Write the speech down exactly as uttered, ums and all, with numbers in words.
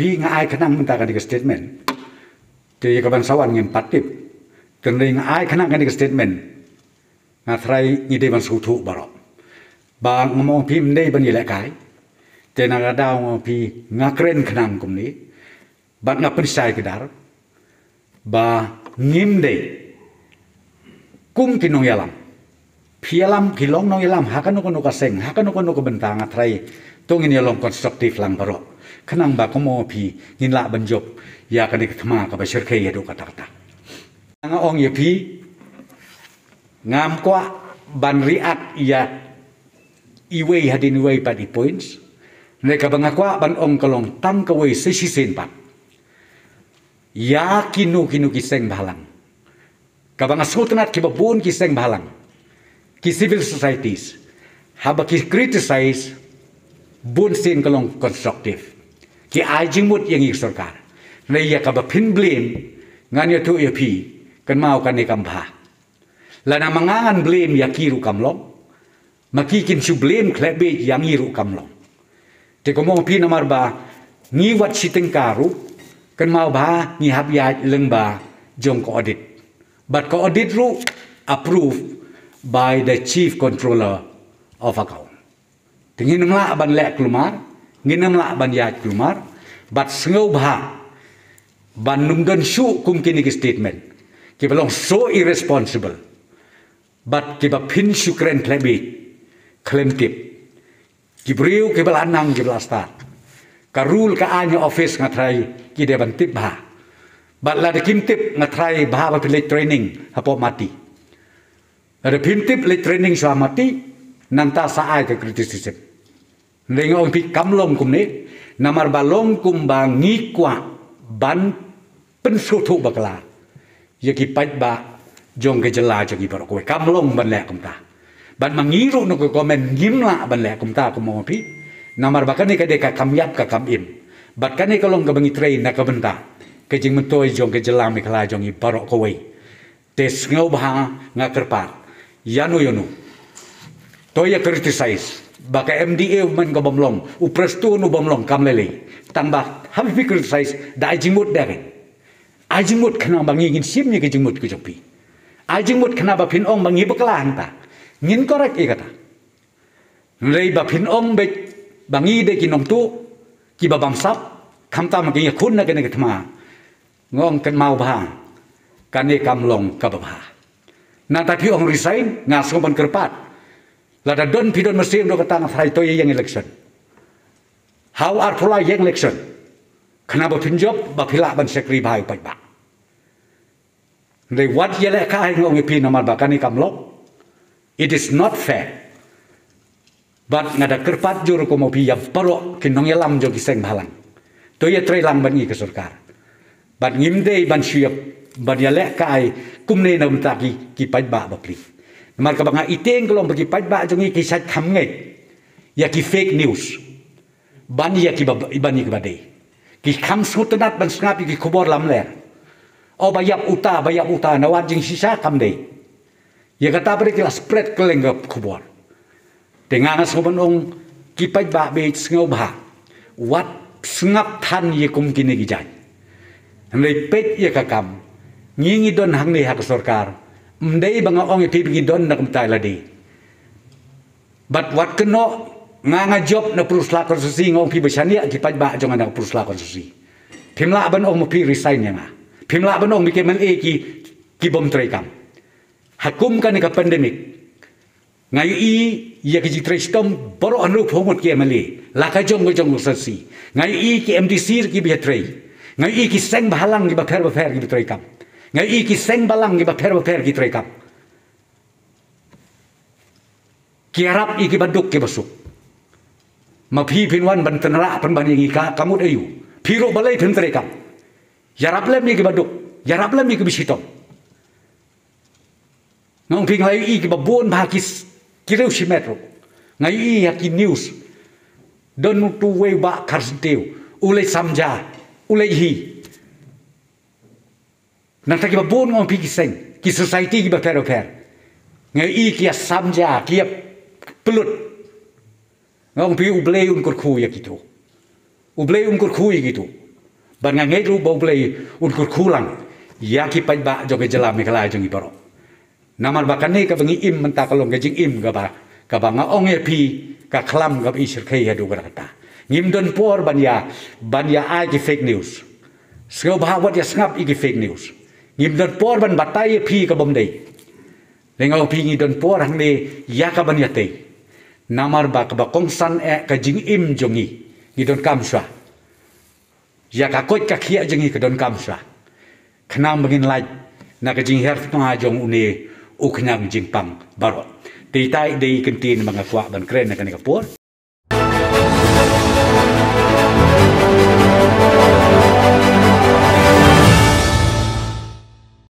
Phi nga ai khnang mynta kane ka statement. Te ïa ka ban sa wan ngim pat tip. Te nga ai khnang kane ka statement. Nga tharai ngi dei ban sngewthuh baroh ba nga ong phi ym dei ban ïalehkai. Te na ka daw nga ong phi nga kren khnang kumne. Bad nga pynshai kdar ba ngim dei kum ki nongïalam. Phi ïalam, phi long nongïalam ha kano kano ka seng, ha kano kano ka bynta, nga tharai to ngin ïa long constructive lang baroh. Khnang ba kumno phi ngin lah ban jop ïa kane ka thma kaba shyrkhei haduh katta katta. Nga ong ïa phi, ngam kwah ban react ïa iwei hadien iwei pat i points. Hynrei kaba nga kwah ban ong ka long tang kawei sa shisien pat. Ïa kino kino ki seng bhalang, kaba nga sngewtynnat kiba bun ki seng bhalang, ki civil societies, haba ki criticize, bunsien ka long constructive. Ki ai jingmut ïa ngi ka sorkar. Hynrei ïa kaba phin blame, ngan ïathuh ïa phi, kynmaw kane kam bha. Lada ma nga ngan blame ïa ki ruh kam long, ma ki kin shu blame khlem beit ïa ngi ruh kam long. Te kumno phi, namar ba ngi wat shi tyngka ruh, kynmaw ba ngi hap ïaid lyngba jong ka audit. Bad ka audit ruh approved by the Chief Controller of Account. Te ngin ym lah ban leh kulmar, ngin ym lah ban ïaid kulmar, bad sngewbha ban ym don shuh kum kine ki statement kiba long so irresponsible. Bad kiba phin shu kren khlem beit, khlem tip. Ki briew kiba la nang kiba la stad. Ka rule ka aiñ office nga tharai ki dei ban tip bha. Bad lada kim tip nga tharai bha ba phi leit training hapoh Mati. Lada phim tip leit training shuwa Mati, nangta sa ai ka criticism. Hynrei nga ong phi kam long kumne, namar ba long kumba ngi kwah ban pynsngewthuh bakla ïa ki paidbah jong ka jylla jong ngi baroh kawei. Kam long ban leh kumta. Bad ma ngi ruh na ka government ngim lah ban leh kumta, kumno phi. Namar ba kane ka dei ka kam ïap ka kam im. Bad kane ka long kaba ngi trei na ka bynta ka jingmyntoi jong ka jylla Meghalaya jong ngi baroh kawei. Te sngewbha nga kyrpad ïano ïano, to ïa criticize ba ka M D A u man ka bym long, u Prestone u bym long, kam lei lei. Tang ba haba phi criticize, da ai jingmut da ka, ai jingmut khnang ba ngi ngin shim ïa ka jingmut ka jong phi. Ai jingmut khnang ba phin ong ba ngi bakla hangta, ngin correct ïa kata. Hynrei ba phin ong beit ba ngi dei ki nongtuh kiba bamsap, khamtam ki ïakhun na kane ka thma, nga ong kynmaw bha, kane kam long kaba bha. Nangta phi ong resign, nga sngew ban kyrpad. Lada don phi don mynsiem ruh, kata nga tharai to ïeng election. Haoid ar pura ïeng election, khnang ba phin jop, ba phi lah ban shakri bha ïa u paidbah. Hynrei wat ïalehkai, nga ong ïa phi, namar ba kane kam long. It is not fair. Bad nga da kyrpad jur kumno phi ïa baroh ki nongïalam jong ki seng bhalang, to ïatrei lang bad ngi ka sorkar. Bad ngim dei ban shu ïa, ban ïalehkai kumne na bynta ki, ki paidbah bapli. Namar kaba nga ïathuh ka long ba ki paidbah jong ngi ki shait kham ngeit ïa ki fake news. Ban ïa kiba, ban ïa kiba dei. Ki kham sngewtynnat ban sngap ïa ki khubor lamler. O ba ïap uta, ba ïap uta, na wat jingshisha kam dei. Ïa kata ba dei ki la spread kylleng ka khubor. Te nga nga sngew ban ong, ki paidbah beit sngewbha, wat sngap than ïa kum kine ki jait. Hynrei peit ïa ka kam, ngi ngi don hangne ha ka sorkar. Ym dei ba nga ong ïa phi ba ngi don na kumta ïa lade. Bad wat kynnoh, nga nga jop na Pynursla constituency, nga ong phi ba shaniah ki paidbah jong nga na Pynursla constituency. Phim lah ban ong ma phi resign ïa nga. Phim lah ban ong ba ki M L A ki, ki bym trei kam. Ha kum kane ka pandemic, nga ïohi ïa ki jingtrei shitom baroh, hynriewphew ngut ki M L A, la ka jong ka jong ka constituency. Nga ïohi ki M D C kiba ïatrei. Nga ïohi ki seng bhalang kiba pher ba pher kiba trei kam. Nga ïohi ki seng balang kiba pher ba pher ki trei kam. Ki ïarap ïa kiba duk kiba suk. Ma phi phin wan ban tynrah pynban ïa ngi ka, ka mut aïu? Phi ruh balei phim trei kam? Ïarap lem ïa kiba duk, ïarap lem ïa kiba shitom. Nga ong phi, nga la ïohi kiba bun bha ki s-, ki riew shimet ruh. Nga ïohi ha ki news. Don utu uwei u bah Kharsyntiew, u leit sam ja, u leit hi. Nangta kiba bun, nga ong phi, ki seng, ki society kiba pher ba pher, nga ïohi ki ïa sam ja, ki ïa pynlut. Nga ong phi, U Blei un kyrkhu ïa kito. U Blei un kyrkhu ïa kito. Bad nga ngeit ruh ba U Blei un kyrkhu lang ïa ki paidbah jong ka jylla Meghalaya jong ngi baroh. Namar ba kane kaba ngi im mynta ka long ka jingim kaba, kaba nga ong ïa phi, ka khlam kaba i shyrkhei haduh katta katta. Ngim don por ban ïa, ban ïa ai ki fake news. Sngewbha wat ïa sngap ïa ki fake news. Ngim don por ban batai ïa phi kaba ym dei. Lei nga ong phi ngi don por hangne ïa kaban ïatei. Namar ba kaba kongsan eh ka jingim jong ngi, ngi donkam shuwa. Ïa ka koit ka khiah jong ngi ka donkam shuwa. Khnang ba ngin lait na ka jinghiar thnga jong une u khñiang jingpang baroh. Te ita i dei i kyntien ba nga kwah ban kren na kane ka por.